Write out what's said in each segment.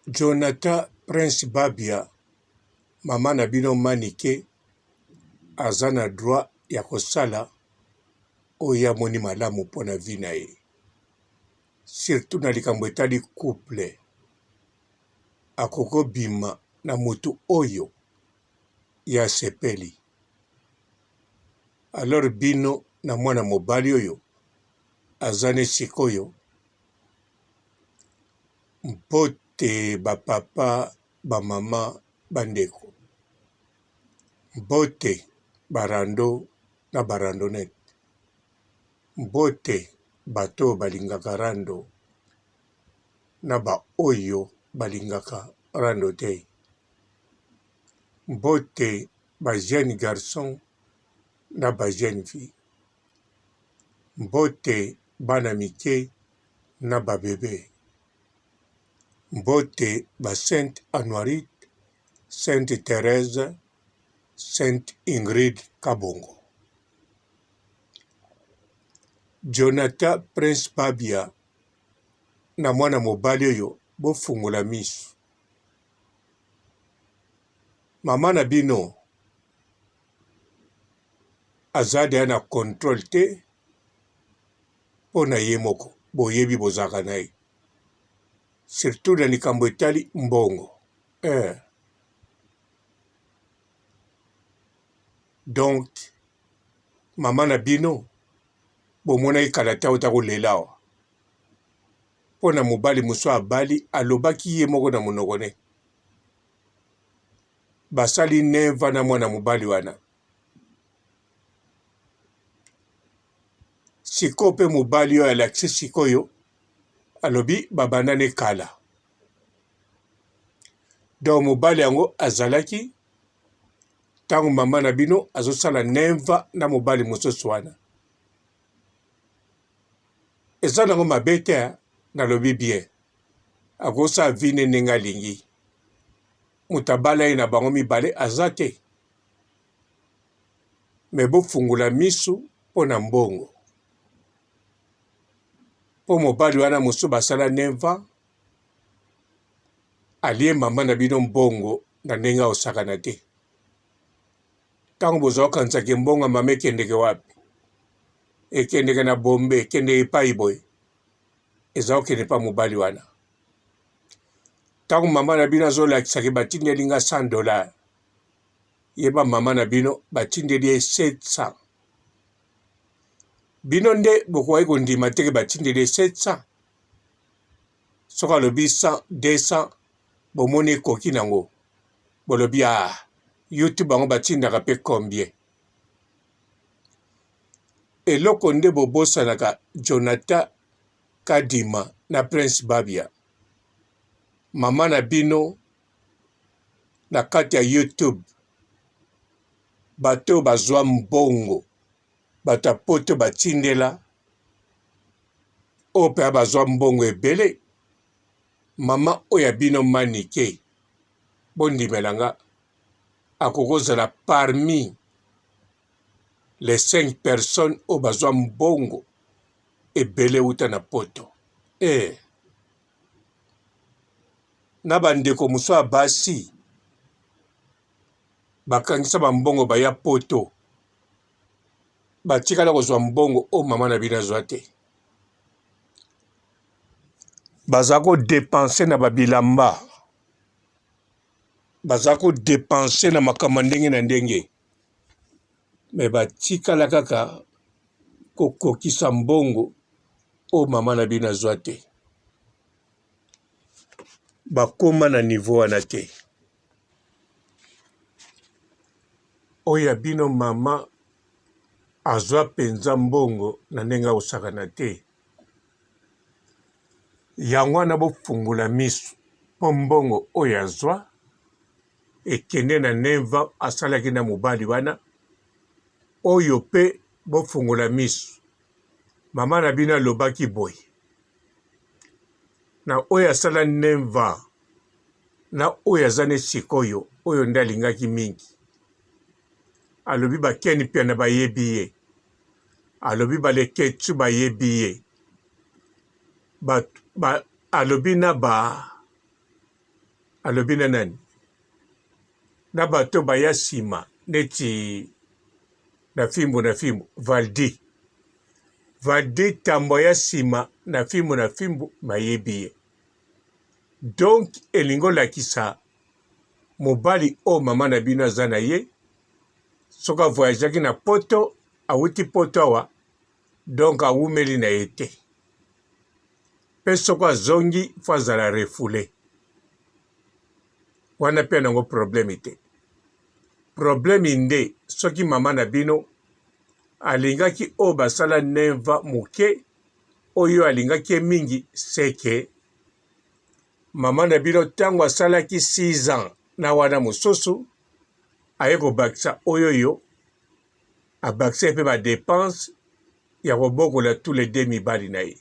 Jonathan prince babia mama na bino manike aza na droit ya kosala oyo ye amoni malamu pona vie na ye surtout na likambo etali couple akoki kobima na mutu oyo ye asepeli alors bino na mwana mobali oyo aza ne sikoyo Mbote ba papa, ba mama, ba ndeko. Mbote ba rando na ba randonnette. Mbote bato oyo balingaka rando na ba oyo balingaka rando te. Mbote ba jeunes garçons na ba jeunes filles. Mbote bana mike na ba bebe. Mbote ba sainte Anuarite, sainte Therèse, sainte Ingrid Kabongo. Jonathan Prince Babia na mwana mobali oyo bofungola misu. Mama na bino aza deja na controle te mpo na ye moko boyebi bozalaka na ye surtout na likambo etali mbongo eh. Donc mama na bino bomonaki kala te auta kolela awa mpo na mobali mosusu abali alobaki ye moko na monoko ne basali neva na mwana mobali wana Sikoyo pe mobali oyo alakisi sikoyo alobi babandani kala donc mobali yango azalaki ntango mama na bino azosala neva na mobali mosusu wana eza nango mabe te nalobi bien akosala vie ne ndenge alingi moto abala ye na bango mibale aza te mais bofungola misu mpo na mbongo mpo mobali wana mosusu basala neva alie mama na bino mbongo na ndenge akosakana te ntango bozwa kokanisaka mbongo ya mama ekendeke wapi ekendeke na bombe ekendeke epai boye eza kokende epai mobali wana ntango mama na bino azolakisaka batindeli nga 100 dollar yeba mama na bino batindeli ye 700 bino nde bokokaki kondima teke batindeli ye 700 soki alobi 100 200 bomoni ekoki nango bolobi a ah, youtube yango batindaka mpe combien eloko nde bobosanaka jonathan kadima na prince babia mama na bino na kati ya youtube bato oyo bazwa mbongo bato ya poto batindela oyo mpe bazwa mbongo ebele mama oyo ya bino manike bondimela nga akoki kozala parmi les 5 personnes oyo bazwa mbongo ebele uta na poto eh. Na ba ndeko mosusu ya basi bakangisa ba mbongo baya poto batikala kozwa mbongo oyo mama na bino azwa te baza ko depense na ba bilamba baza ko depense na makambo ya ndenge na ndenge me batikala kaka kokokisa mbongo oyo mama na bino azwa te Bakoma na niveau wana te. Oyo ya bino mama azwa penza mbongo na ndenge ya kosakana te. Yango wana bofungola misu po mbongo oyo azwa ekende na neva asalaki na mobali wana oyo pe bofungola misu mama na bino alobaki boye na oyo asala neva na oyo aza ne sikoyo oyo nde alingaki mingi alobi ba Ken Mpiana bayebi ye alobi ba Leketchou bayebi ye ba, ba, alobi na ba Alobi na nani? Na bato baya nsima neti na fimbu na fimbu Valdi. Valdi Tambo aya nsima na fimbu na fimbu mayebi ye. Donc elingi olakisa mobali oyo mama na bino aza na ye soki avoyageaki na poto awuti poto awa donc awumeli na ye te mpe soki azongi fo azala refoule wana mpe nango problème te problème nde soki mama na bino alingaki oyo basala neva moke oyo alingaki ye mingi seke mama na bino ntango asalaki 6 ans na wana mosusu aye kobakisa oyo yo abakisa ye mpe ba depense ya kobokola tous les deux mibali na ye.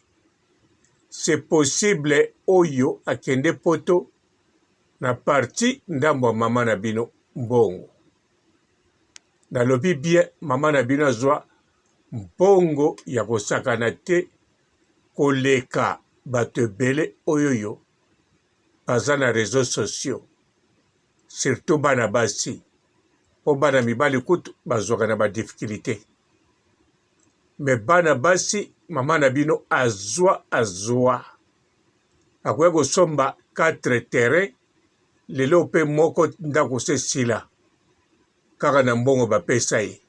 C'est possible oyo akende poto na partie ndambo ya mama na bino mbongo. Nalobi bien mama na bino azwa mbongo ya kosakana te koleka bato ebele oyoyo baza na reseaux sociaux. Surtout bana basi po bana mibali kutu bazwaka na ba difficultes mais bana basi mama na bino azwa azwa akoki kosomba 4 terrain lelo pe moko ndako se esila kaka na mbongo bapesa ye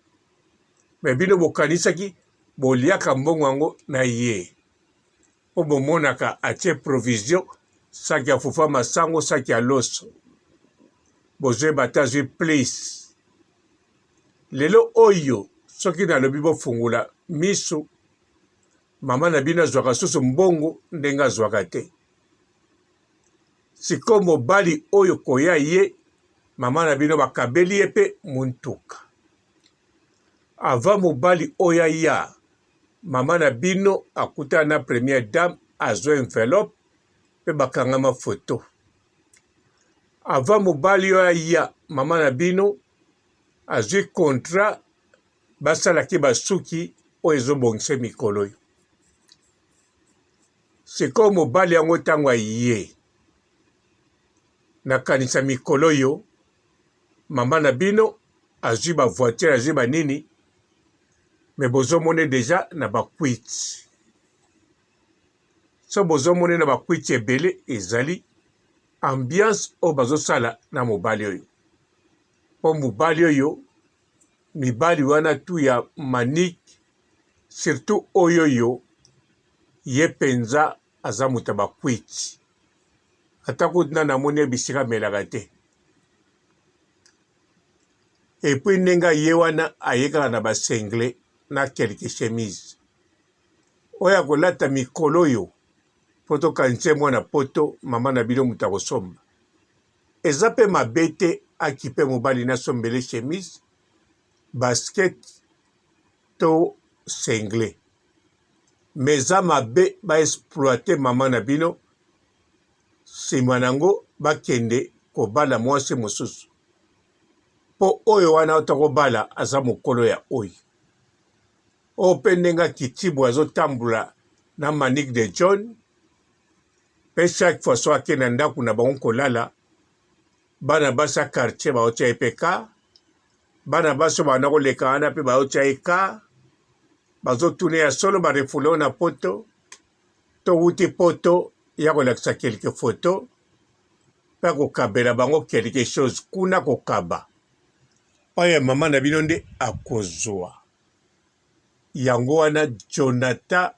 mais bino bokanisaki boliaka mbongo yango na ye po bomonaka atie provision saki ya fufu ya masango saki ya loso bozoyeba ata azwi plus lelo oyo soki nalobi bofungola miso mama na bino azwaka susu mbongo ndenge azwaka te sikoyo mobali oyo koya ye mama na bino bakabeli ye mpe montuka avant mobali oyo aya Mama na bino akutana na première dame azwa enveloppe pe bakangama photo. Avant mobali oyo aya mama na bino azwi contrat basalaki basuki oyo ezobongisa mikolo oyo. Sikoyo mobali yango ntango aye nakanisa mikolo oyo mama na bino azwi ba voiture azwi ba nini mais bozomone deja na ba kwiti so bozomone na ba kwiti ebele ezali ambiance oyo bazosala na mobali oyo mpo mobali oyo mibali wana tu ya manique surtout oyo oyo ye mpenza aza moto ya bakwiti ata kutu nani amoni ye bisika amelaka te epuis ndenge aye wana aye kaka na ba single na quelque chemise oyo akolata mikolo oyo mpo tokanisa ye mwana poto mama na bino moto akosomba eza mpe mabe te akipe mobali nasombele chemise basket to single mais eza mabe ba exploite mama na bino nsima na yango bakende kobala mwasi mosusu mpo oyo wana tokobala aza mokolo ya oyo oyo mpe ndenge akitibu azotambola na Manick de John mpe chaque fois so ake na ndako na bango kolala bana basi ya quartier baotya ye mpe ka bana basi oyo banda koleka wana mpe baotya ye ka bazotuna ya solo barefule oyo na poto towuti poto ya kolakisa quelque photo mpe akokabela bango quelque chose kuna kokaba oyo ya mama na bino nde akozwa yango wana Jonathan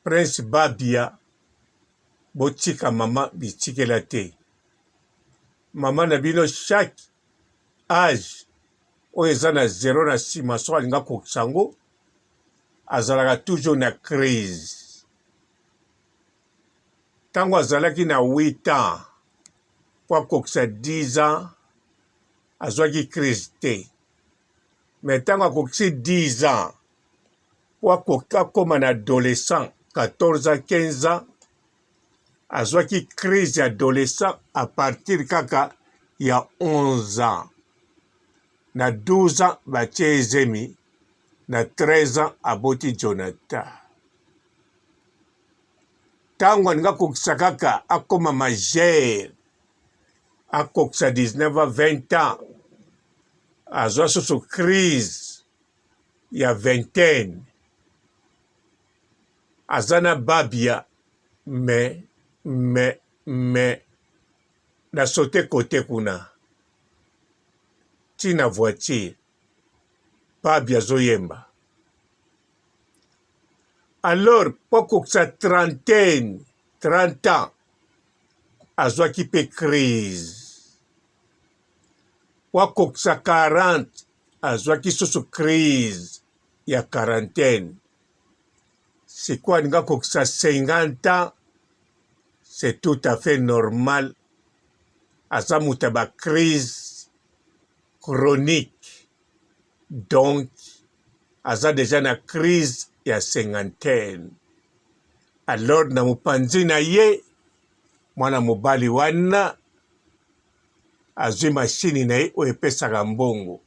Prince Babia botika mama bitikela te mama na bino chaque age oyo eza na zero na nsima soki alingi akokisa yango azalaka toujours na crise ntango azalaki na 8 ans mpo akokisa 10 ans azwaki crise te me ntango akokisi 10 ans mpo akoma na adolescent 14 ans 15 ans azwaki crise ya adolescent à partir kaka ya 11 ans na 12 ans batie ye zemi na 13 ans aboti Jonathan ntango alingi akokisa kaka akoma majeur. Akokisa 19 ans, 20 ans, azwa susu crise ya vingtaine. Aza na Babia mais mais mais na saute cote kuna ti na voiture Babia azoyemba. Alors po akokisa trentaine, 30 ans, azwaki pe crise. Po akokisa 40, azwaki susu crise ya quarantaine. Sikoyo alingi akokisa 50 ans, c'est tout à fait normal. Aza moto ya ba crise chronique. Donc aza dejà na crise ya cinquantaine. Alors na mopanzi na ye mwana mobali wana azwi mashini na ye oyo epesaka mbongo,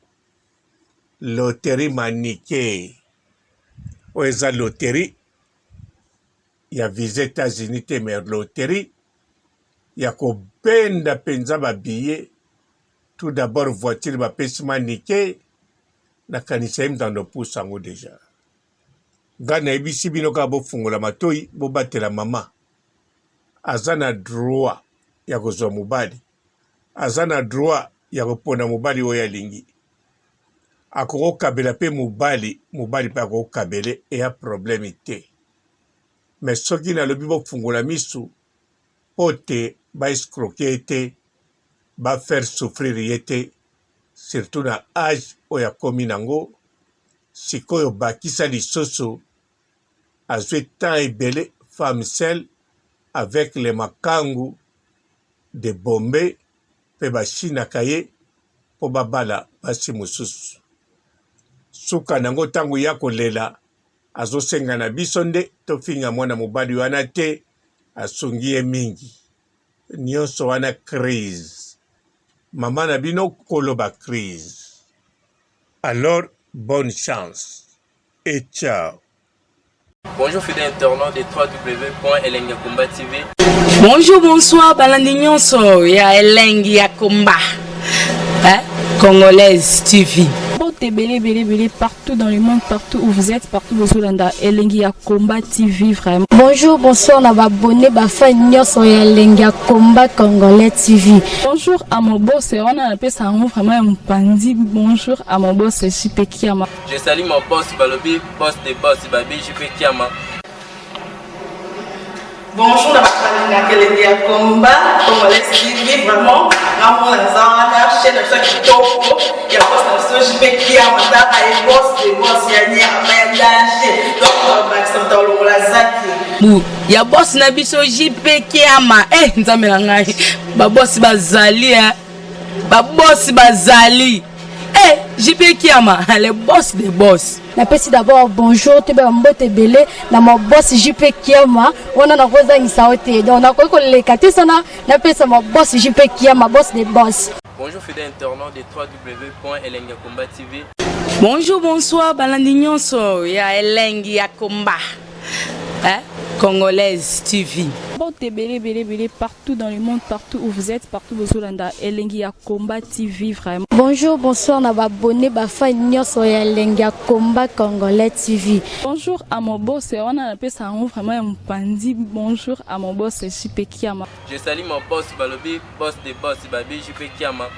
loterie Manike, oyo eza loterie ya visa Etats-Unis te, mais loterie ya kobenda mpenza ba billets. Tout d'abord voiture bapesi Manike, nakanisa ye moto ando pusa yango deja. Ngai nayebisi bino kaka bofungola matoi, bobatela mama. Aza na droit ya kozwa mobali, aza na droit ya kopona mobali oyo alingi. Akokokabela mpe mobali, mobali mpe akokabele, eya problème te. Mais soki nalobi bofungola misu mpo te ba escroquer ye te, ba faire souffrir ye te, surtout na age oyo akomi nango sikoyo. Bakisa lisusu azwi temps ebele femme seule avec le makangu de Bombay, mpe bashinaka ye mpo babala basi mosusu. Suka nango ntango ya kolela azosenga na biso nde tofinga mwana mobali wana te, asungi ye mingi. Nyonso wana crise, mama na bino koloba crise. Alors bonne chance et ciao. Bonjour fidèles internautes de www.elengiyakomba TV. Bonjour, bonsoir, balandi nyonso ya Elengi ya Komba, hein? Congolaise TV. Mbote ebele ebele ebele partout dans le monde, partout où vous êtes, partout bozolanda Elengi ya Komba TV vraiment. Bonjour, bonsoir na ba abonné, ba fan nyonso ya Elengi ya Komba Congolais TV. Bonjour à mon boss, wana napesa yango vraiment ya mopanzi. Bonjour à mon boss JP Kiama. Je salue mon boss Balobi, boss de boss Babi JP Kiama. Bonjour na bato balingaka Elengi ya Komba Congolais TV. Vraiment ngamona naza wana, chaîne na biso ya kitoko ya boss na biso JP Kiama, taka ye boss de boss ya nyama ya danger. Donc bakisa moto alongola zaki Bu ya boss na biso JP Kiama. Eh, nzambe na ngai, ba boss bazali, eh. Ba boss bazali. Eh, JP Kiama, le boss des boss. Napesi d'abord bonjour, toyeba mbote ebele na ma boss JP Kiama. Wana nakozangisa yo te, donc nakoki koleka te sana napesa ma boss JP Kiama, boss des boss. Bonjour fidèles internautes de www.elengiyakomba TV. Bonjour, bonsoir, balandi nyonso ya Elengi ya Komba, hein? Congolaise TV. Mbote ebele ebele ebele partout dans le monde, partout où vous êtes, partout bozolanda Elengi ya Komba TV vraiment. Bonjour, bonsoir na ba abonné, ba fan nyonso ya Elengi ya Komba Congolais TV. Bonjour à mon boss, wana napesa yango vraiment ya mopanzi. Bonjour à mon boss JP Kiama. Je salue mon boss Balobi, boss de boss Babi JP Kiama.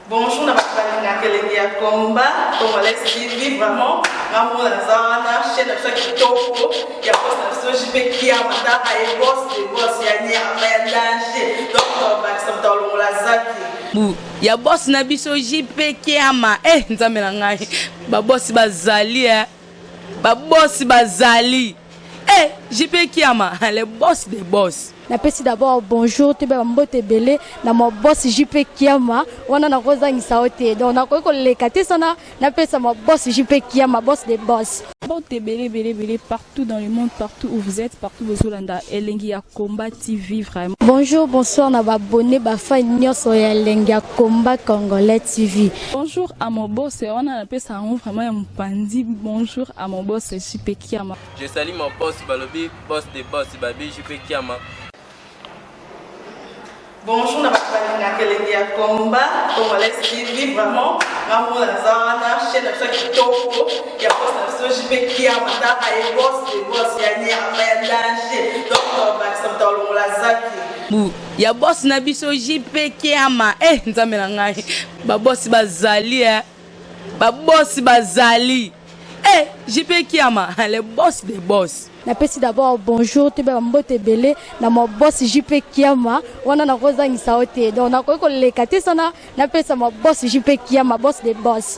Bonjour na bato balingaka Elengi ya Komba Congolais TV. Vraiment ngamona naza wana, chaîne na biso ya kitoko ya boss na biso JP Kiama, taka ye boss de boss ya nyama ya danger. Donc bakisa moto alongola zaki Bu ya boss na biso JP Kiama. Eh, nzambe na ngai, ba boss bazali, eh. Ba boss bazali. Eh, JP Kiama, le boss des boss. Napesi d'abord bonjour, toyeba mbote ebele na ma boss JP Kiama. Wana nakozangisa yo te, donc nakoki koleka te sana napesa ma boss JP Kiama, boss des boss. Mbote ebele ebele ebele partout dans le monde, partout où vous êtes, partout bozolanda Elengi ya Komba TV vraiment. Bonjour, bonsoir na ba abonné, ba fan nyonso ya Elengi ya Komba Congolais TV. Bonjour à mon boss, wana napesa yango vraiment ya mopanzi. Bonjour à mon boss JP Kiama. Je salue mon boss Balobi, boss de boss Babi JP Kiama. Bonjour na bato balingaka elengi ya combat congolais TV, vraiment nga moko naza wana, chaîne na biso ya kitoko ya boss na biso JP Kiama, taka ye boss de boss ya nyama ya danger, donc tobakisa moto alongola zaki. Bu ya boss na biso JP Kiama, eh Nzambe na ngai, ba boss bazali eh, ba boss bazali eh, JP Kiama, le boss des boss. Napesi d'abord bonjour, toyeba mbote ebele na ma boss JP Kiama. Wana nakozangisa yo te, donc nakoki koleka te sana napesa ma boss JP Kiama, boss de boss.